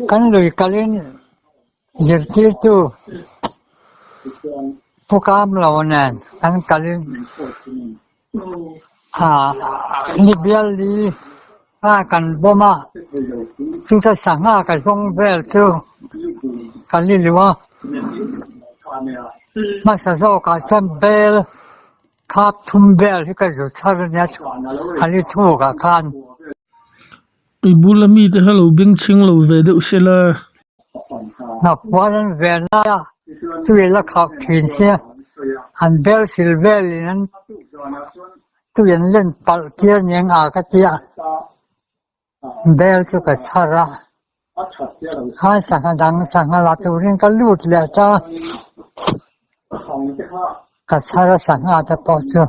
Kan lui kalin zirtirtu Pu Kamlo nen kan kalin ni bial li kha kan bawm a, chuta sangha ka zawng vel chu ka li lu a, hmasa zawkah chuan bel khap thum vel hi ka zu chhar a nia a li thukah khan. Tui bula mite kha lo bengchheng lo ve deuh se la. Nghakual an ve lai a, tui la khauh thin sia, an bel sil velin an tui an len palh tir aniang a ka tia, bel chu ka chhar a, khan sangha dang sangha la turin ka lut leh ta, ka chhar a sangha te pawh chu.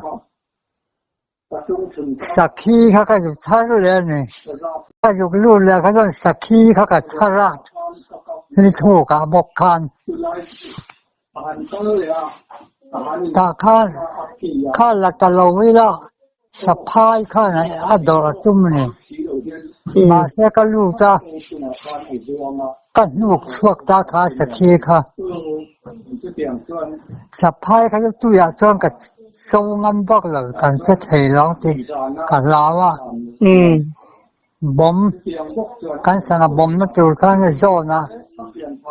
Sakhi kha ka zuk chhar leh a ni. Ka zuk lut leh kha chuan sakhi kha ka chhar a, ni thukah bawk khan tah khan kha la ta lo ila saphai khan a dawrh a tum a ni. Mahse ka lut a, ka hnuk chhuak ta kha sakhi kha. Saphai kha chu tuiah chuan ka so ngam vak lo, kan che thei lo ang tih ka hlau a. Bawm, kan sangha bawmna tur khan a zawn a,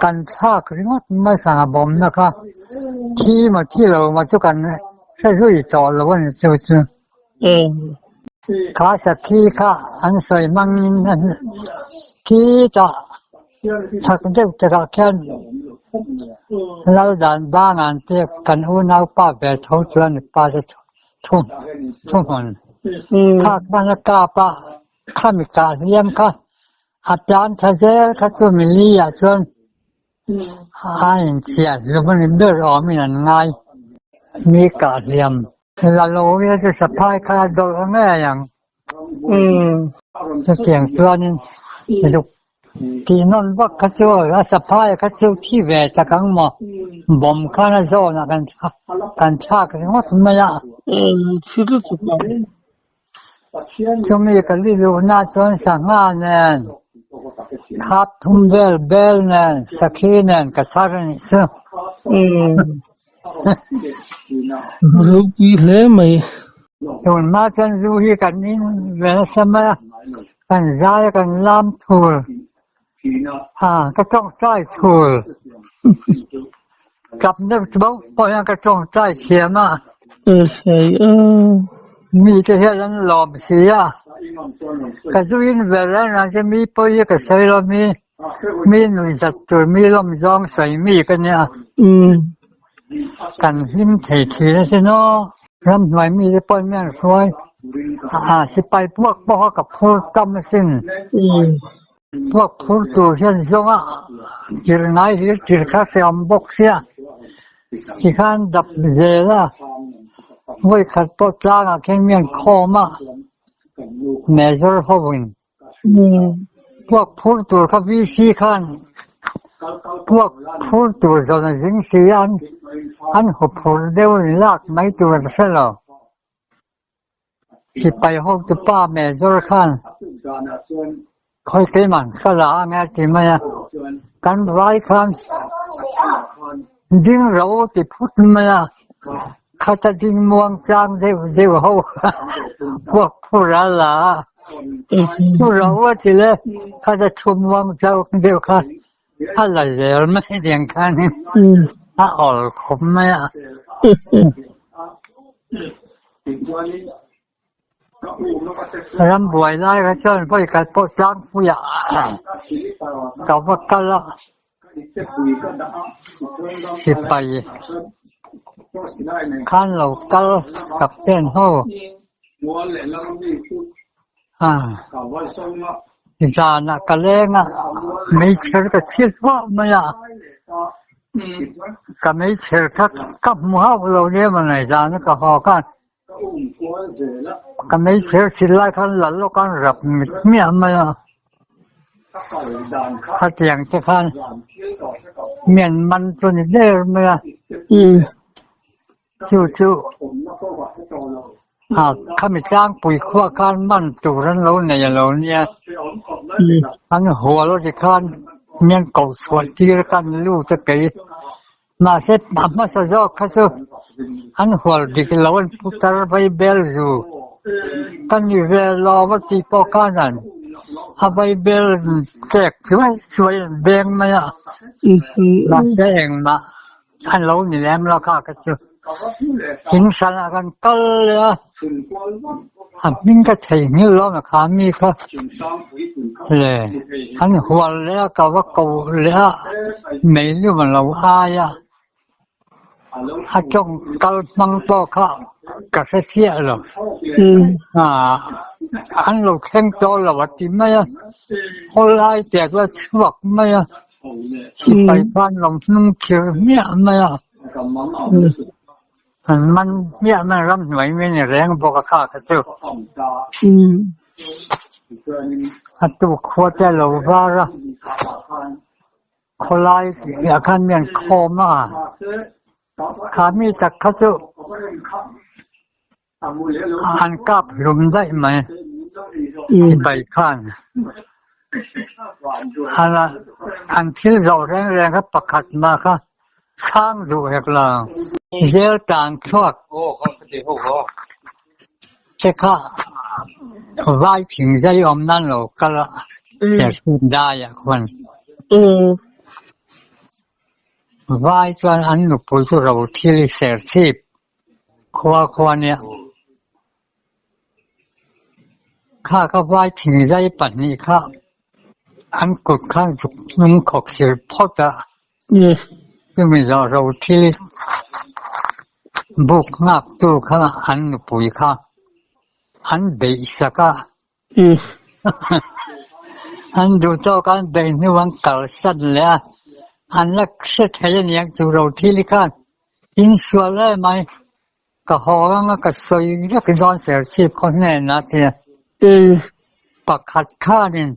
kan thlak ringawt mai sangha bawmna kha thi maw thi lo maw chu kan hre zui tawh lo a ni chu chu. Kha sakhi kha an sawi hmangin thi tah chak deuh takah khian lal dan bangah te kan unaupa ve tho chuan mipa te thu thuhmun kha khan a kap a, khami kah hliam kha a tan tha zel kha chu mili ah chuan a inchiah hlum a ni ber awmin an ngai. Mi kah hliam la lo ila chu saphai kha a dawlh a ngei ang. Chutiang chuanin zuk tih nawn vak kha chu a saphai kha chu thi ve tak ang maw? Bawm khan a zawnah kan kan thlak ringawt mai a. Chumi ka li luhna chuan sangha nen, khap thum vel bel nen, sakhi nen ka chhar a nih chu. Ropui hle mai. Tun hma chuan zu hi kan in ve nasa mai a, kan zai a kan lam thul, ka tawngtai thul. Tap deuh bauh pawh hian ka tawngtai thiam a. Mite hian an lawm si a, ka zu in ve reng reng chu mi pawh hi ka sawi lo mi. Mi nuihzat tur mi lawm zawng sawi mi ka nia. Kan hlim thei thin asin aw. Ramhnuai mite pawhin mi an hruai a, sipai puak pawh kha ka phur tam asin. Puak phur tur hian zawnga tir ngai hlir tir kha hreawm bawk sia. Tikhan dap zel a, vawikhat pawh tlangah khian mi an khawm a, major hoin. Puak phur tur kha VC khan puak phur tur zawn a zing si a, an haw phur deuh in lak mai tur an hre lo. Sipai hotu pa Major khan khawi keimah ka la ang e a ti mai a, kan vai khan ding ro ti phut mai a, khata ding muang chang deuh deuh ho kha puak phur a la a, thu ro a ti le khata thu muang chang deuh kha a la zel mai tiang khanin a awl khawp mai a. Rambuai lai kha chuan vawi khat pawh tlangpuiah ka va kal a, sipai khan lo kal captain ho zanah ka leng a, meichher ka chhi hluah mai a, ka meichher kha ka hmu hauh lo nia mawni zana ka haw khan. Ka meichher thil lai khan lal lawk an rap mit hmiah mai a, khatiang te khan mi an man chu ni der mai a, chu chu khami tlangpui khuah khan man tur an lo nei a lo nia, an hual a ti khan. Mian ko chhuah tir kan lut a kei. Mahse a hmasa zawk kha chu an hual dik lo an putar vaibel zu ka ni ve lo a tih pawh khan an a vaibel chek chuai chuai an beng mai a. Mahse engmah an lo ni lem lo kha kha chu in hranah kan kal leh a, a hming ka theihnghilh lo na kha mi kha le an hual leh a ka va ko leh a meilum a lo ai a, a tawng kal hmang pawh kha ka hre chiah lo an lo thleng tawh lo a ti mai a, khawlai teh chu a chhuak mai a. Sipai khan lo hnung khir hmiah mai a, an man hmiah mai a, ramhnuai mi a ni reng bawk a kha kha chu. A tuk khua te a lo var a, khawlai ah khan mi an khawm a, kha mi tak kha chu An kap hlum daih mai sipai khan an thil zawh reng reng kha pakhat mah kha chhang duh hek lo. Zel tan chhuak te kha vai thing zai awm nan lo kal a serchhip daiah khuan. Vai chuan an nupui chu ro thil serchhip Khua khua nia kha ka vai thingzai pahnih kha an kut kha zuk hnung khawk thir phawt a, chumi zawh ro thil buk nghak tu kha an nupui kha an beih sak a. An duh tawk an beih hnu an kalsan leh a, an la hre thei a niang chu ro thil khan insual em ai ka haw anga ka sawi vek dawn serchhip khaw hnenah tia pakhat khanin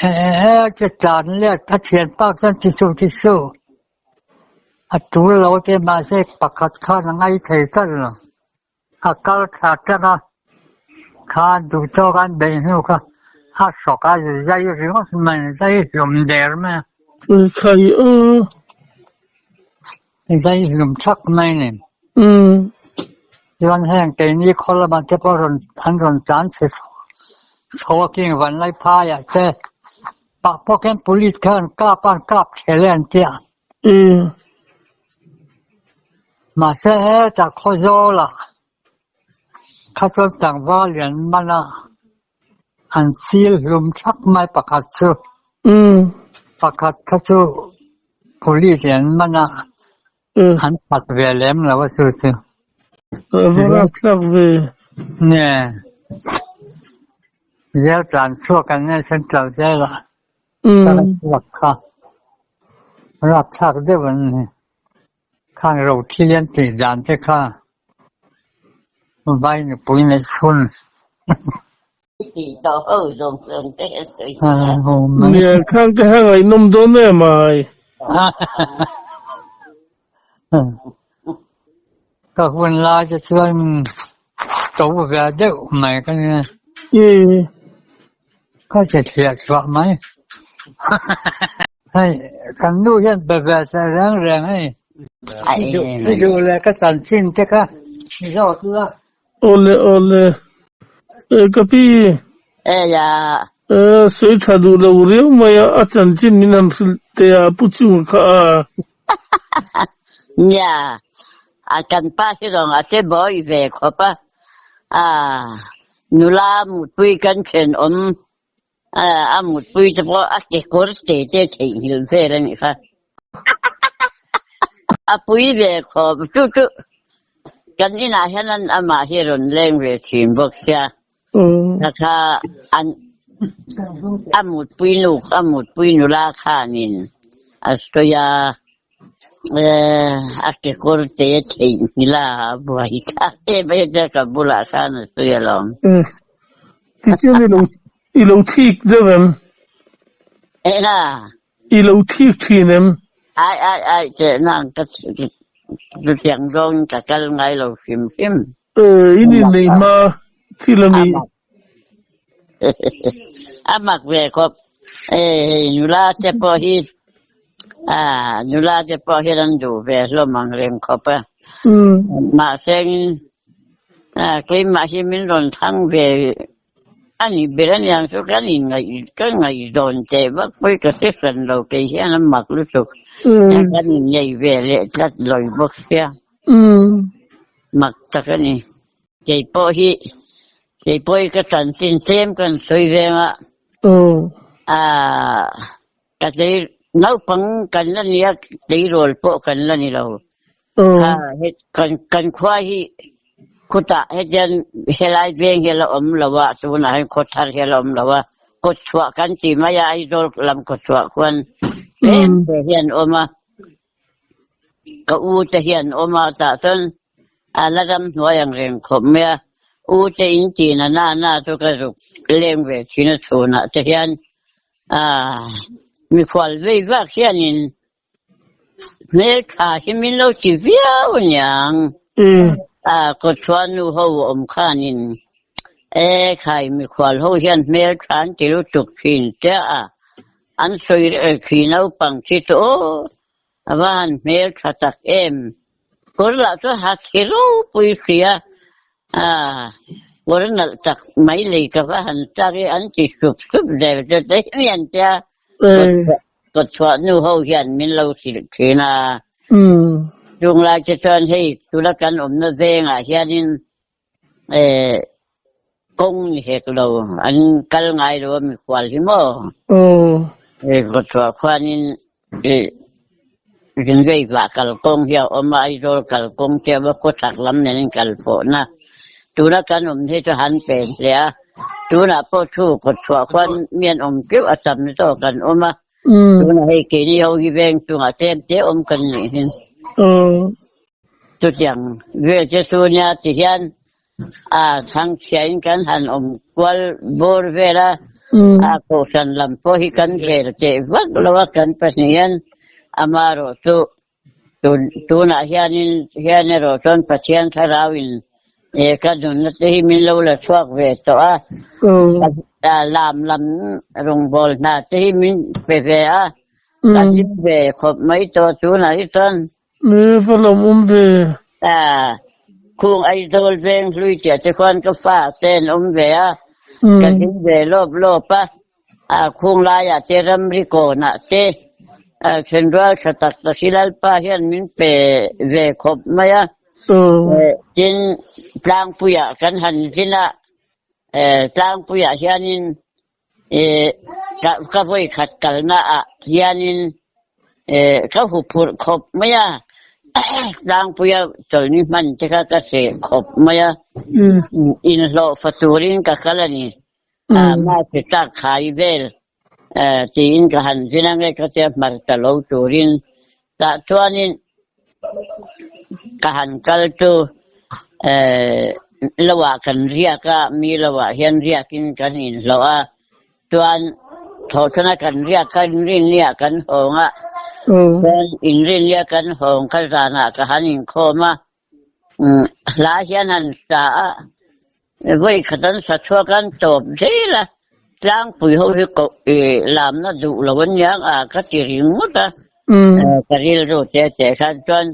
e e che tlan let a thianpa chuan ti suh ti suh a tul lo te mahse pakhat khan a ngai thei tlat lo. A kal thla tlang a, kha duh tawk an beih hnu kha a hrawk a zai ringawt mai, zai hlum der mai a. Khai aw. Zai hlum thak mai ni. Chuan heng keini khaw lamah te pawh rawn an rawn tlan chhe chho a king vanlai phaiah te pah pawh khian police kha an kap a an kap thel e an tia. Mahse hetah Khawzawlah kha chuan tlangval lian mana an chil hlum thak mai pakhat chu pakhat kha chu police lian mana an that ve lem lo a chu chu. A va rapthlak ve. Nge zel tlan chhuak an nge central jail-ah. Chhuak kha rapthlak deuh an ni. Khang ro thil an tih dan te kha vai nupui neih chhun. Nia, khang te kha ngaihnawm dawn em ai. Ka hun lai te chuan to ve deuh mai ka nia. Ka che chhiah chhuah mai. Hei, kan nu hian be ve che reng reng hei. I duh leh ka chanchin te kha i zawt la. Awle awle. E ka pi. Eia. E sawi tha duh lo riau mai a, a chanchin min han hrilh teh a pu chung kha a. Nia, a kan pa hi zawng a che bawi ve khawp a, a nula mutpui kan thenawm a mutpui te pawh a kekawr te te theihnghilh vel a nih kha. A pui ve khawp, chu chu kan inah hian an amah hi rawn leng ve thin bawk sia, kha kha an a mutpui nu a mutpui nula khanin a sawi a, a kekawr te theihnghilh a buai thlak em em a ka bulah khan a sawi alawm. Tichuan i lo i lo thik deuh em? Eng a? I lo thik thin em? Ai ai ai teh nang ka chutiang zawngin ka kal ngai lo hrim hrim. Eh, in inneih hma thil a ni. A mak ve khawp. Hei nula te pawh hi ah nula te pawh hian an duh ve hlawm ang reng khawp a. Mahse ah keimah hi min rawn thlang ve a ni ber aniang chu kan inngaih ka ngaihzawn teh vak pawi ka hre hran lo kei hian a mak lutuk. Kan innei ve leh tlat lawi bawk sia. Mak tak a ni. Kei pawh hi kei pawh hi ka chanchin tlem kan sawi veng a. Aaa ka tlei naupang kan la ni a tleirawl pawh kan la ni lo. Kha kan kan khua hi khutah hetiang helai veng hi a la awm lo a tunah hian khaw thar hi a la awm lo a kawtchhuah kan ti mai a Aizawl lam kawtchhuah khuan tlem te hian a awm a. Ka u te hian awm a tah chuan a la ram hnuai ang reng khawp mai a, u te in ti na na na chu ka zuk leng ve thin a chhunah te hian ah mikhual vei vak hianin hmeltha hi min lo ti viau aniang ah kawtchhuah nu ho awm khanin e khai mikhual ho hian hmeltha an ti lutuk thin che a. An sawi reh khi naupang khi chu aw a va han hmel tha tak em. Kawr lah chu ha khi ropui hria a, kawr nalh tak mai lei ka va han chak i an ti sup sup zel chu te hian tia kawtchhuah nu ho hian min lo hrilh thin a. Chunglai te chuan hei tuna kan awmna vengah hianin Eh, kawng ni hek lo, an kal ngai lo a mikhual hi maw? Eh, kawtchhuah khuanin eh, rinveivah kalkawng hi a awm a, Aizawl kalkawng te a awm a, khawchhak lam nen an kal pawhna. Tuna kan awm hi chu han pen hle a, tunah pawh thu kawtchhuah khuan mi an awm teuh a tam zawk an awm a, tunah hei keini ho hi veng chungah tlem te awm kan nih hi. Chutiang vel che chu nia ti hian a thangchhiain kan han awm kual bawr vel a, a kohhran lam pawh hi kan vel teh vak lo a kan pahnih hian amaherawh chu tunah hianin hian erawh chuan Pathian thlarauin he ka nunna te hi min lo la chhuak ve tawh a, lam lam rawngbâwl hna te hi min pe ve a, ka hlim ve khawp mai tawh tunah hi chuan. Me va lawm awm ve. A, khung Aizawl veng hlui chiah te khuan ka fa te an awm ve a, ka hlim ve lawp lawp a, a khung laiah te ramri kawnah te thenrual tha tak tak hi Lalpa hian min pe ve khawp mai a, tin tlangpuiah kan han zin a, tlangpuiah hianin Ka vawi khat kalna ah hianin ka huphurh khawp mai a, tlangpuia chawlhni hman te kha ka hreh khawp mai a, inhlawhfa turin ka kal a ni. Mahse tlak khai vel tiin ka han zin ange ka tia hmarcha lo turin tah chuanin Ka han kal chu lo ah kan riak a, mi lo ah hian riakin kan inhlawh a, chuan thawhchhana kan riak kha inrinnia kan hawng a, chuan inrinnia kan hawng kha zanah ka han inkhawm a, hla hian han sa a, Vawi khat an sa chhuak an tawp zel a, tlangpui ho hi koh lamna duh lo an nia a ka ti ringawt a, ka rilru te teh khan chuan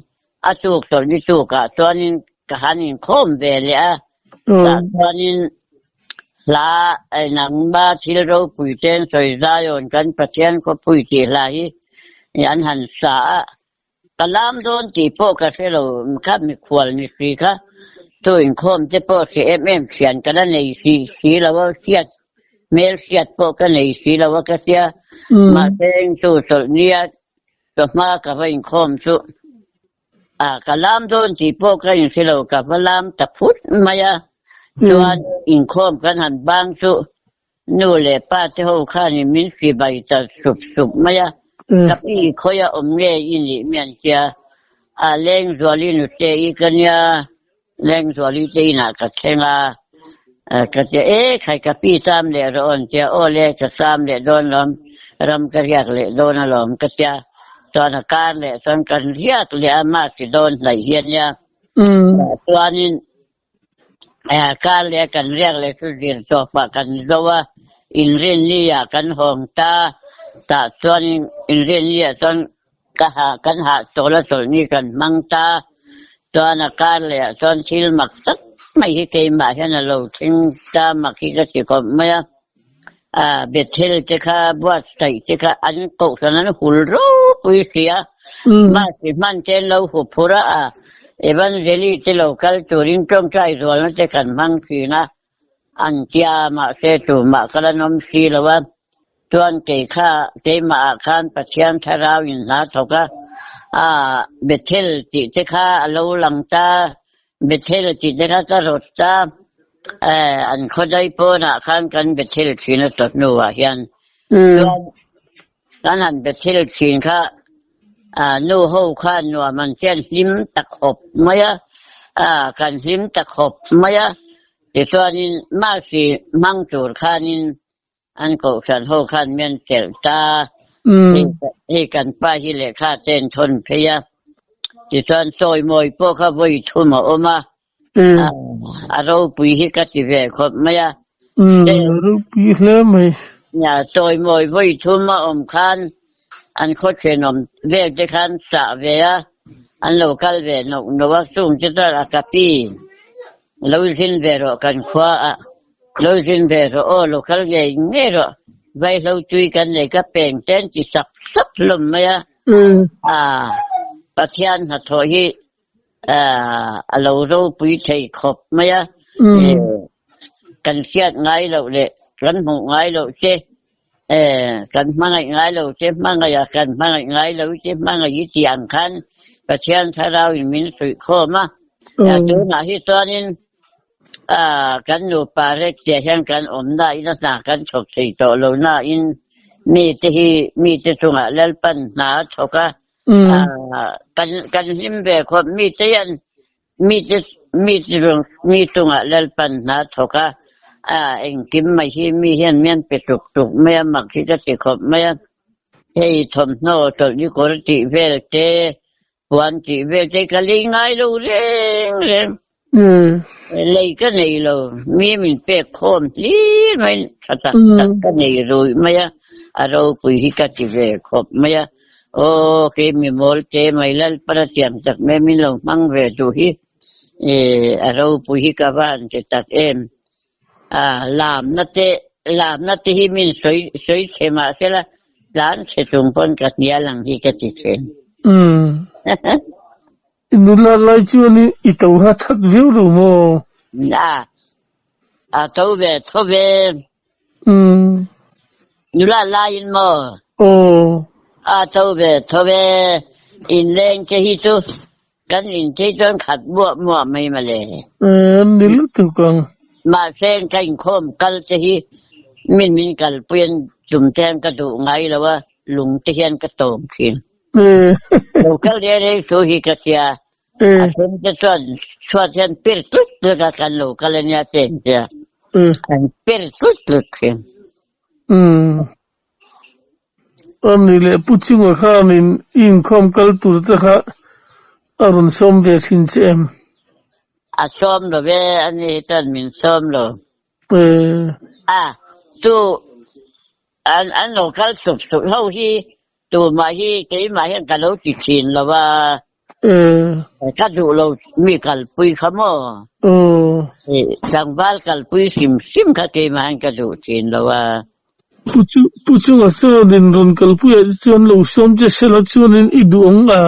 a tuk chawlhni tukah chuanin ka han inkhawm ve leh a, tah chuanin hla nangma thil ropui ten sawi Zion kan Pathian khawpui tih hla hi an han sa a, Ka lam dawn tih pawh ka hre lo, kha mikhual ni si kha chu inkhawm te pawh hre em em thian ka la nei si si lo a, hriat hmel hriat pawh ka nei si lo a ka tia, mahse eng chu chawlh nia chawhma ka va inkhawm chu a ka lam dawn tih pawh ka inhre lo, ka va lam ta phut mai a, chuan inkhawm kan han bang chu Nu leh pa te ho khanin min hribai ta sup sup mai a, ka pi khawi a awm nge i nih mian sia, a Lengzuali nute i ka nia, Lengzuali te inah ka thleng a, ka tia e khai ka pi sam leh rawh awn tia, aw le ka sam leh dawn lawm, ram ka riak leh dawn alawm ka tia, chuan a kar leh chuan kan riak leh a, mahse dawn hnaih hian nia, chuanin Kar leh kan riak leh chu zir tawpah kan zo a. Inrinni ah kan hawng ta, tah chuan inrinni ah chuan ka hah kan hahchawl a chawlhni kan hmang ta, chuan a kar leh ah chuan thil mak tak mai hi keimah hian a lo thleng ta mak hi ka ti khawp mai a, ah Bethel te kha buatsaih te kha an kohhran an hul ropui si a, mahse hman te an lo hup phur a, ah Evangelist te lo kal turin tawngtai zualna te kan hmang thin a. An tia mahse tumah ka la nawm si lo a, chuan kei kha keimah ah khan Pathian thlarau in hla thawk a, ah Bethel tih te kha a lo lang ta, Bethel tih te kha ka rawt ta, eh an khawdai pawnah khan kan Bethel thin a tawt hnuah hian chuan Kan han Bethel thin kha nu ho khan nuam an chian hlim ta khawp mai a, kan hlim ta khawp mai a, tichuanin Masi hmang tur khanin an kohhran ho khan mian chelh ta, hei kan pa hi lehkha te an thawn phei a, tichuan chawimawi pawh kha vawi thum a awm a, A ropui hi ka ti ve khawp mai a. A ropui hle mai. Chawimawi vawi thum a awm khan an khaw thenawm vel te khan chah ve a, an lo kal ve nawk nawk a, chung te chuan a ka pi lo zin ve rawh kan khua ah lo zin ve rawh aw lo kal ngei ngei rawh vaihlo tui kan nei ka peng te an ti sap sap hlawm mai a. Pathian hnathawh hi a lo ropui thei khawp mai a, kan hriat ngai loh leh kan hmuh ngai loh che, kan hmangaih ngai lo che, hmangaih a kan hmangaih ngai lo che, hmangaih i tih ang khan Pathian thlarau in min suih khawm a, tunah hi chuanin kan nupa rek chiah hian kan awm nain a hna kan chhawk thei tawh lo nain mite hi mite chungah Lalpan hna a chhawk a, Kan kan hlim ve khawp mi te hian mi te mi mi chungah Lalpan hna thawk a, engkim mai hi mi hian mian pe tuk tuk mai a mak hi ka ti khawp mai a. Hei thawmhnaw chawlhni kawr tih vel te, puan tih vel te ka lei ngai lo reng reng. Lei ka nei lo, mi min pek khawm hlir mai tha tak tak ka nei rui mai a, a ropui hi ka ti ve khawp mai a, aw kei mi mawl te mai Lalpana tiang tak mai min lo hmang ve duh hi a ropui hi ka va han ti tak em, lamna te lamna te hi min sawi sawi chhe mahsela tlan chhe chung pawn ka hnial ang hi ka ti thin. I nula lai chuan i to ha that viau lo maw? A, a to ve tho ve. Nula laiin maw? Aw. A to ve tho ve. Inleng te hi chu kan inchei chuan khat muah muah mai mawle. An ni lutuk ang. Mahse ka inkhawm kal te hi min min kalpui an tum te hian ka duh ngai lo a, lung te hian ka tawm thin. Lo kal reng reng thu hi ka tia, a then te chuan chhuat hian pir tlut tlut a kan lo kal ania che an tia, an pir tlut tlut thin. Ani leh Pu Chunga khanin i inkhawm kal tur te kha a rawn sawm ve thin che em? A sawm lo ve, ani hi chuan min sawm lo. A, chu An an lo kal sup sup ho hi tumah hi keimah hian ka lo ti thin lo a, ka duh lo mi kalpui kha maw? Tlangval kalpui hrim hrim kha keimah hian ka duh thin lo a. Pu chu Pu chunga chuanin rawn kalpuiah te chuan lo sawm che sela chuanin i duh ang a.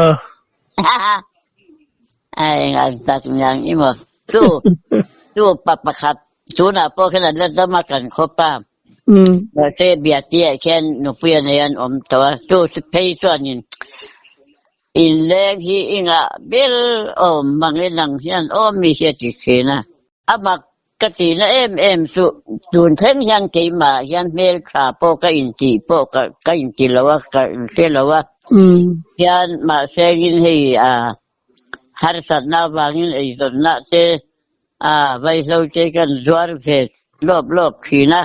Ai ang tak niang i maw? Chu chu pa pakhat tunah pawh khian an la dam a kan khawp a. Mahse Biatia khian nupui a nei an awm tawh a, chu chu phei chuanin inleng hi i ngah ber awm mangin ang hian awm mi hi a ti thin a. A mak ka tihna em em chu tun thleng hian keimah hian hmeltha pawh ka intih pawh ka ka inti lo a, ka inhre lo a. Hian mahse in hei a harsatna avangin eizawnna te a vaihlo te kan zuar ve lawp lawp thin a,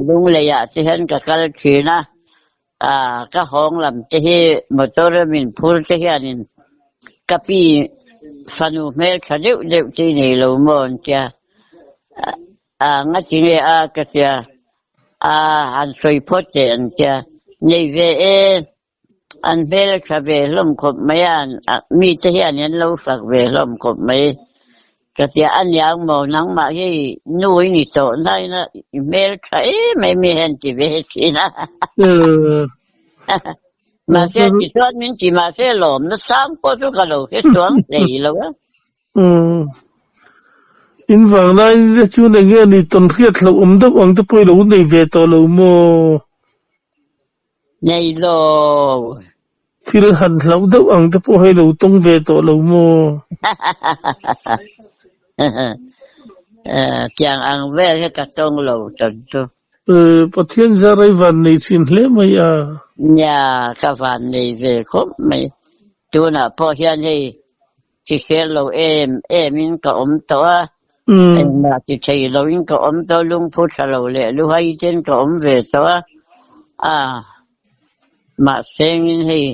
lungleiah te hian ka kal thin a, ka hawng lam te hi motor a min phur te hianin ka pi fanu hmeltha deuh deuh te i nei lo maw an tia, a nga ti nge a ka tia. A han sawi phawt teh an tia. Nei ve e, an hmel a tha ve hlawm khawp mai a, mite hian an lo fak ve hlawm khawp mai. Ka tia a niang maw nangmah hi nu i ni tawh nain a i hmel tha em em hi an ti ve thin a. Mahse tichuan min ti mahse lawmna sang pawh chu ka lo hre chuang hlei lo a. Umm. In vang laiin te chuan eng nge ni tawn hriat hlauh awm deuh ang te pawh i lo nei ve tawh lo maw? Nei lo. Thil han hlauh deuh ang te pawh hei lo tawng ve tawh lo maw? Tiang ang vel hi ka tawng lo tawn chu. Pathian zar i van nei thin hle mai a. Nia, ka van nei ve khawp mai. Tunah pawh hian hei Hrisel lo em em in ka awm tawh a, engmah ti thei lo in ka awm tawh, lungphu tha lo leh luhai ten ka awm ve tawh a, a mahsengin hei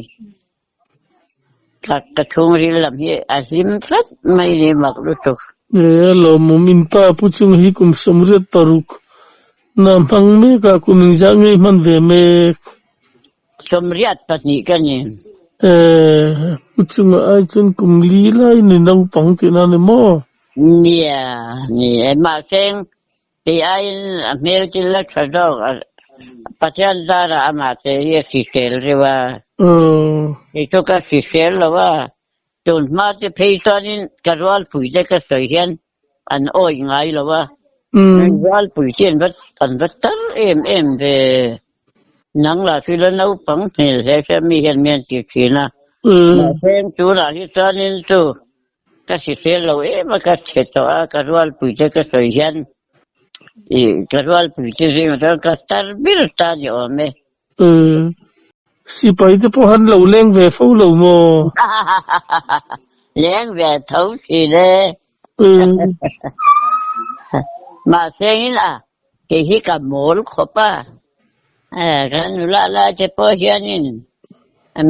ka ka chhungril lam hi a hlim tlat mai ni mak lutuk. E lawmawm in pa pu chung hi kum 86 na hmang mek a, kum engzah nge i hman ve mek? 82 ka ni. Eh, pu chunga ai chuan kum li lai ni naupang tihna ni maw? Nia, ni e. Mahse, kei aiin a hmel chu la tha zawk. Pathian zarah amah te hi a hrisel reuh a. Kei chu ka hrisel lo a. Tun hma te phei chuanin ka rualpui te ka sawi hian an awih ngai lo a, Rualpui te an va an va tar em em ve, nang lah chu la naupang hmel hle sia mi hian mi an ti thin a, mahse tunah hi chuanin chu ka hrisel lo em a ka chhe tawh a, ka rualpui te ka sawi hian ih ka rualpui te zingah chuan ka tar ber ta ni awm e. Sipai te pawh han lo leng ve fo lo maw? Leng ve tho thin e. Mahse in a, kei hi ka mawl khawp a. Kan nula lai te pawh hianin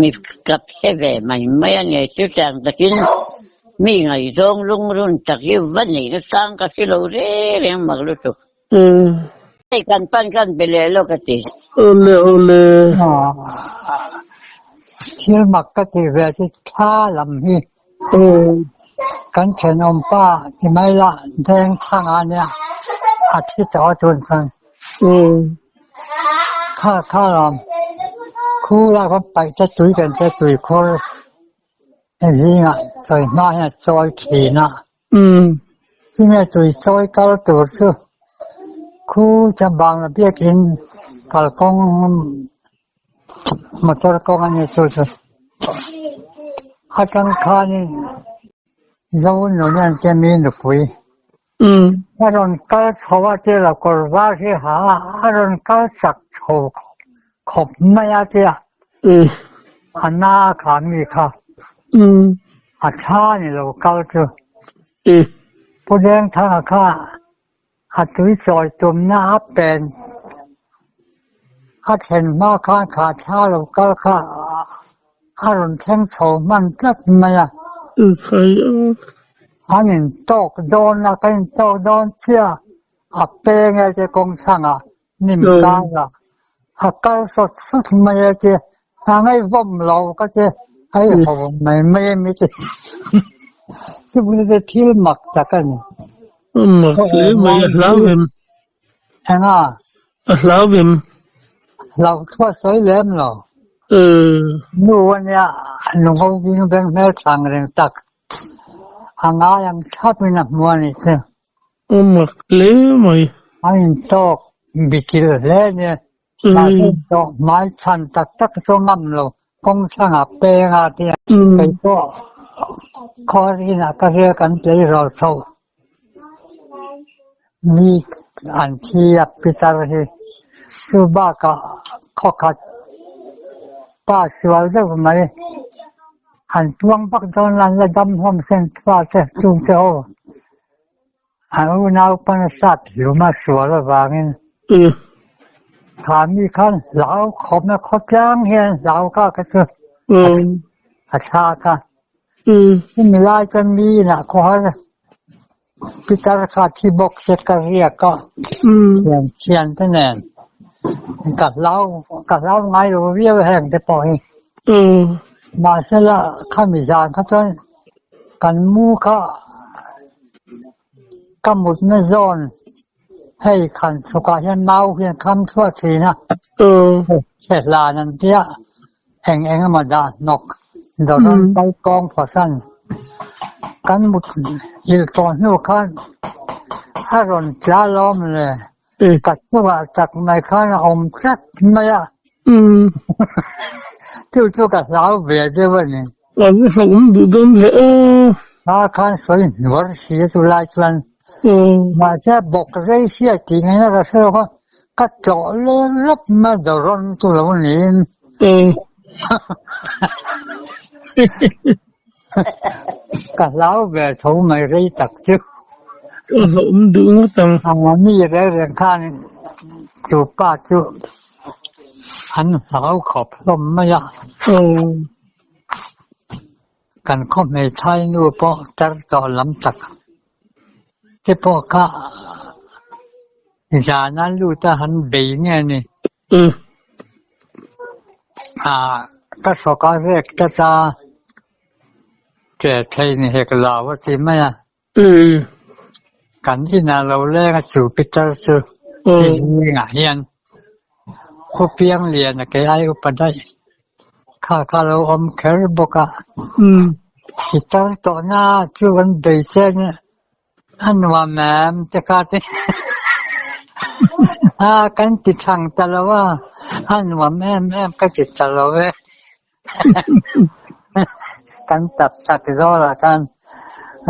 mi ka phe ve mai mai a ni. Chutiang takin mi ngaihzawng lungrun tak hi va neihna sang ka hre lo reng reng mak lutuk. Hei kan pan kan be leh lo ka ti. Awle awle. Thil mak ka tih ve chu thla lam hi kan thenawm pa ti mai la deng thlang a nia a thi tawh a tun chuan kha kha lam khu lak a paih te tui kan te tui khur zingah chawi hma hian a chawi thin a. Chumi tui chawi kal tur chu khu cha bangla biakin kalkawng motor kawng a ni chu chu atang khanin zo nun an tia mi nupui a rawn kal chho a tia lo kawr var hi ha a a rawn kal chak chho khawp mai a tia a na kha mi kha a tha ni lo kal chu Pu Dengthanga kha a tui chawi tumna a pen a thlen hma khan kha tha lo kal kha a rawn thleng chho hman tlat mai a. An intawk dawn a, kan intawk dawn chiah a peng e te kawng chhangah Nim karah a kal sawt sawt mai a ti, a ngaihvawm lo ka ti, hei ho mai mai a mi ti. Chumi chu thil mak tak a ni. Mak hle mai, a hlau em? Enga? A hlau em? Hlauh thu a sawi lem lo. Nu a nia, nungo ving veng hmel thlang reng tak. A ngai ang thlapin a hmu a nih chu. A mak hle mai. A intawk bitil hle a nia. Mahse tawh hmai chhan tak tak chu ngam lo. Kawng thlangah peng a tia. Kei pawh khaw inah ka hria kan tleirawl chho. Mi an thi a pitar hi. Chu bakah khawkhat pa sual deuh mai. An tuang vak dawn la an la dam hlawm sen fate chungte ho. An unau pan a sat hlum a sual avangin kha mi khan hlau khawpna khawtlang hian hlau kha kha chu a thlak a. Chumi lai chuan mi inah khawhar pitar kha thi bawk se ka riak a thian thian te nen. Ka hlau ka hlau ngai lo viau heng te pawh hi. Mahsela khami zan kha chuan kan mu kha ka mutna zawn hei khan chhukah hian mau hian kham chhuah thin a. Hre hlan an tia eng eng emaw dah hnawk dawrh kal kawng phawhran kan mut hil tawh hnu khan a rawn tla lawm le. Ka chungah tak mai khan a awm tlat mai a. Chu chu ka hlau ve deuh a ni. A va hlauhawm duh dawn ve aw. Hma khan sawi hnuar si a chu lai chuan. Mahse bawk rei sia tih ngaihna ka hre lo kha ka tlawh leng lawp mai a dawrawn chu lo niin. Ka hlau ve tho mai rei tak chu. Ka hlauhawm duh ngawt ang. Mi reng reng khan chu pa chu an hlau khawp hlawm mai a. Kan khaw hmeithai nu pawh tar tawh lam tak te pawh kha zana lut a han bei nge ni. Ka hrawk a rek tlat a, che thei ni hek lo a ti mai a. Kan inah lo leng a chu Peter chu i zingah hian khupiang lian a kei ai upa daih kha kha lo awm kher bawk a. I tar tawhna chu kan bei che nia. A nuam em te kha te a kan ti thang ta lo a, a nuam em em ka ti ta lo e. Kan tap chak zawlah khan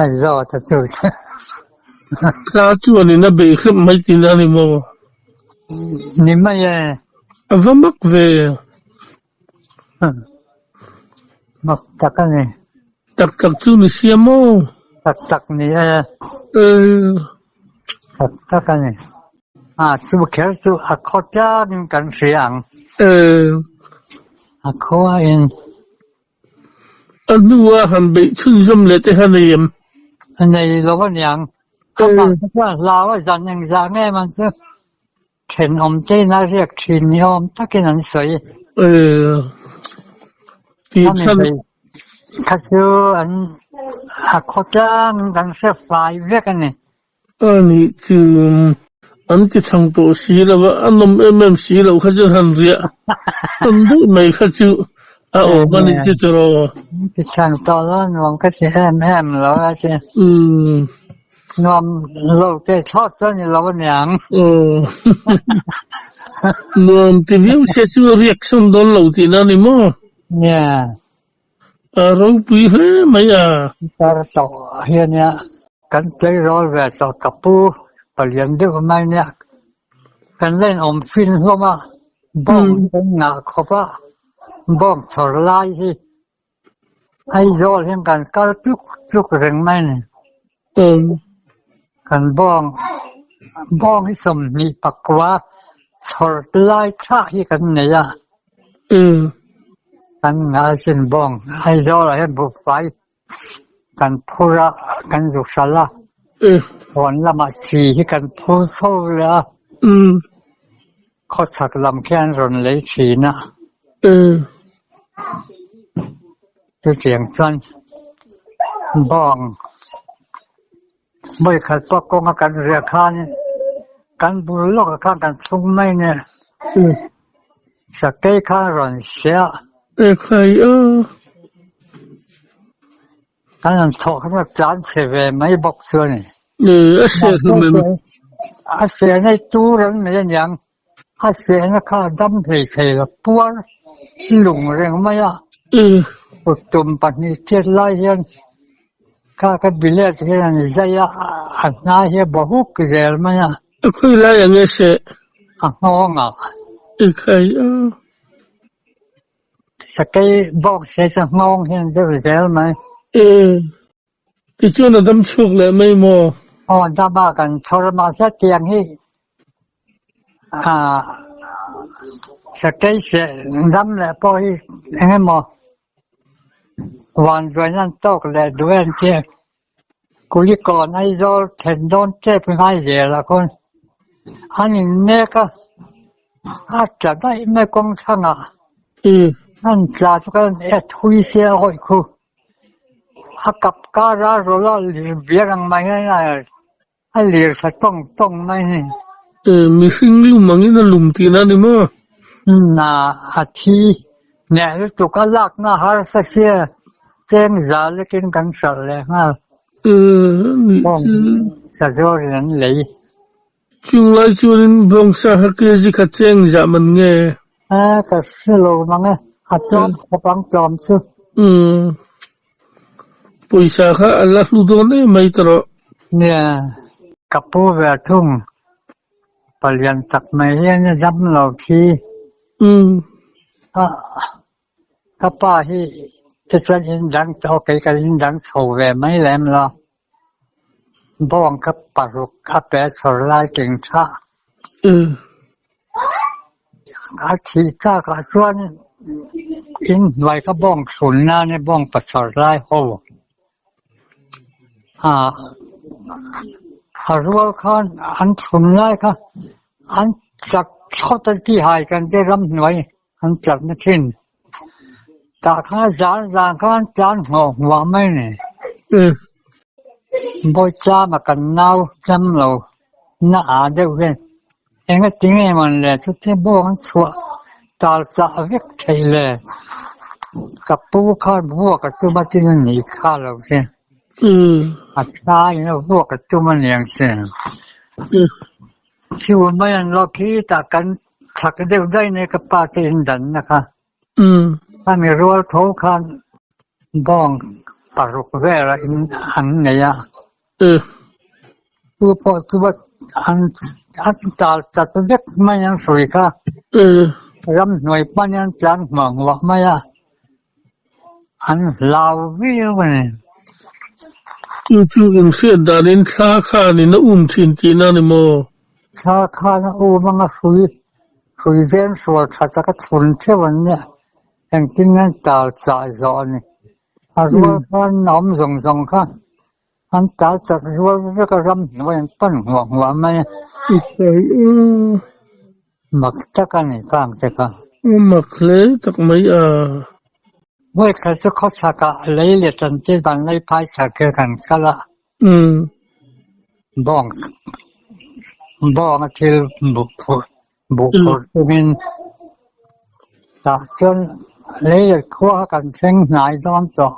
a zawt a chu chu. Thla chuanin a bei hrep mai tih na a ni maw? Ni mai e. A va mak ve. Mak tak a ni. Tak tak chu ni sia maw? Tak tak ni e. Tak tak a ni. A chu kher chu a khaw tlangin kan hria ang. A khuain. A hnua han beih chhunzawm leh te kha nei em? Nei lo a niang. Amah te chuan hlau a zan engzah nge man chu. Thenawm tein a riak thin ni awm takin an sawi. Khami bei kha chu an a khaw tlangin kan hre fai vek a ni. A nih chu an ti chhang tawh si lo a, a nawm em em si loh kha chu han riah tam daih mai kha chu a awm a nih chu tiraw. An ti chhang tawh lo a nuam ka ti em em lo a ti. Nuam lo teh thlawt chu a ni lo aniang. Aw. Nuam ti viau se chu riak sawn dawn lo tihna a ni maw? Nia. A ropui hle mai a. Tar tawh hi a nia. Kan tleirawl ve tawh ka pu palian deuh mai nia. Kan la inawm fin hlawm a, bawng kan ngah khawp a, bawng chhawr lai hi Aizawl hian kan kal tluk tluk reng mai a ni. Kan bawng bawng hi 29 chhawr lai thlah hi kan nei a. Kan ngah sin bawng Aizawl ah hian buhfai kan phur a, kan zu hralh a. Huan lamah chi hi kan phur chho leh a. Khawchhak lam khian rawn lei thin a. Chutiang chuan bawng vawi khat pawh kawnga kan riah khan kan bul lawkah khan kan thlung mai nia. Sakei khan rawn hria. Kan han thawh kha chuan tlan chhe ve mai bawk chu a ni. A seh hlum em? A sehna hi tur an nei aniang. A sehna kha a dam hlei thei lo, puar lung reng mai a. Kut tum pahnih chiat lai hian kha ka bilet hian an zai a, a hnai hi a ba huk zel mai a. A khawi lai ang e seh? A nghawngah. I khai a. Sakei bawk se chu nghawng hian deuh zel mai. Tichuan a dam chhuak leh mai maw? Aw dam a kan chhawr a mahse tiang hi ah sakei seh dam leh pawh hi eng emaw vanduaina an tawk leh duh em tia Kulikawn Aizawl thlen dawn tep ngai zel ah khawn an innek a. A tla daih mai kawng chhangah an tla chu kan e thui sia a hawih khu. A kap kar a rawlh a lir biak ang mai hian a lir tha tawng tawng mai a ni. Mihring lum angin a lum tihna a ni maw? Na a thi hneh lutuk a lakna harsa sia cheng za lekin kan hralh leh nghal. Bawng sazuarin an lei. Chung lai chuanin bawngsa kha kg khat cheng zah man nge? A, ka hre lo mang e, a tlawm khawp ang tlawm chu. Umm, pawisa kha a la hlu dawn em mai ta rawh. Nia, ka pu ve thung, palian tak mai hian a dam lo khi. Umm. A, ka pa hi tichuan in dang tawh kei ka in dang chho ve mai lem lo. Bawng ka paruk a pe chhawr lai tling tha. A thih takah chuan in hnuai ka bawng thlun nan i bawng pachhawr lai ho a rual khan an thlun lai kha an chat chawt a ti hai kan te ramhnuai an tlatna thin. Tah khan zan zan khan tlan hnawh hmuah mai ni. Bawitlama kan nau dam lo na ah deuh hian enga ti nge mawn le chutia bawng an chhuah tal chah vek theih le ka pu khan vuak a tum a tin a nih kha lo che. A tha in a vuak a tum a niang che. Chu mai an lo khi tah kan chak deuh daih nei ka pa te in danna kha. A mi rual tho khan bawng paruk vela in an nei a. Chu pawh chu an an tal chat vek mai an hrui kha. Ramhnuai panin an tlan hmuah hmuah mai a. An hlau viau a ni. Chu chu inhriat danin thla khanin a um thin tihna a ni maw? Thla khan a um anga hrui hrui zen hrual tha taka chhun theuh an nia, engtin nge an tal chah zawh a ni. A rual khan a awm zawng zawng kha an tal chak rual vek a ramhnuai an pan hmuah hmuah mai a. Mak tak a ni kang te kha. Mak hle tak mai a. Vawi khat chu khawchhak ah lei leh chantir van lei phai chhak hi kan kal a. Bawng bawng a thil buh phurh buh phurh chungin tah chuan lei leh khua kha kan thleng hnai dawn tawh.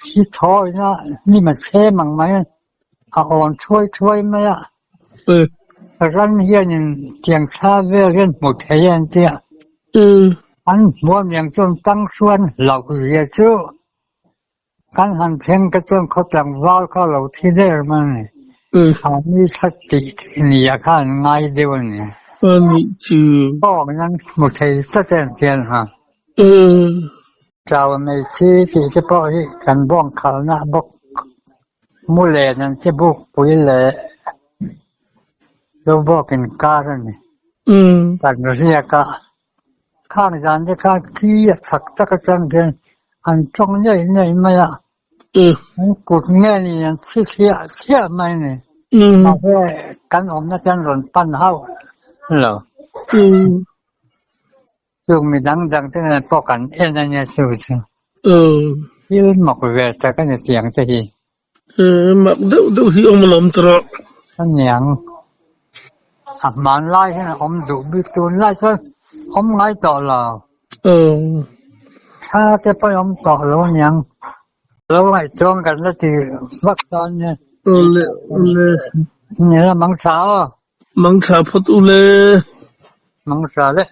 Thi thaw ina hnim a chhem ang mai a awn thuai thuai mai a. Ran hianin tiang thla vel hian hmu thei a an tia. An hmuam liang chuan tang hruan hlauh zia chu kan han thleng te chuan khaw tlangval kha a lo thi der mai a ni. Mahni thla tih nia kha an ngai deuh a ni. Bawngin an hmu thei tlat em chian ha. Chau mai chi tih te pawh hi kan bawng khalna bawk mu len an che buk pui leh zo bawk inkar a ni. Kan riak a, khang zan te khan khi a chak tak atang hian an tawng ngei ngei mai a, an kut nge ni an chhi thliah thliah mai a ni. Mahse kan awmna chuan rawn pan hauh lo. Chung mi dang dang te nen pawh kan en a nia chu chu. Thil mak ve tak a ni tiang te hi. Mak deuh deuh hi awm alawm ta rawh. A niang. A hmanlai hian a awm duh bik tunlai chuan awm ngai tawh lo. Thla te pawh awm tawh lo a niang. Lo ngaihtuang kan la ti vak dawn nia. Awle awle. Nila mangtha aw. Mangtha phawt ule. Mangtha le.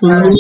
Ule.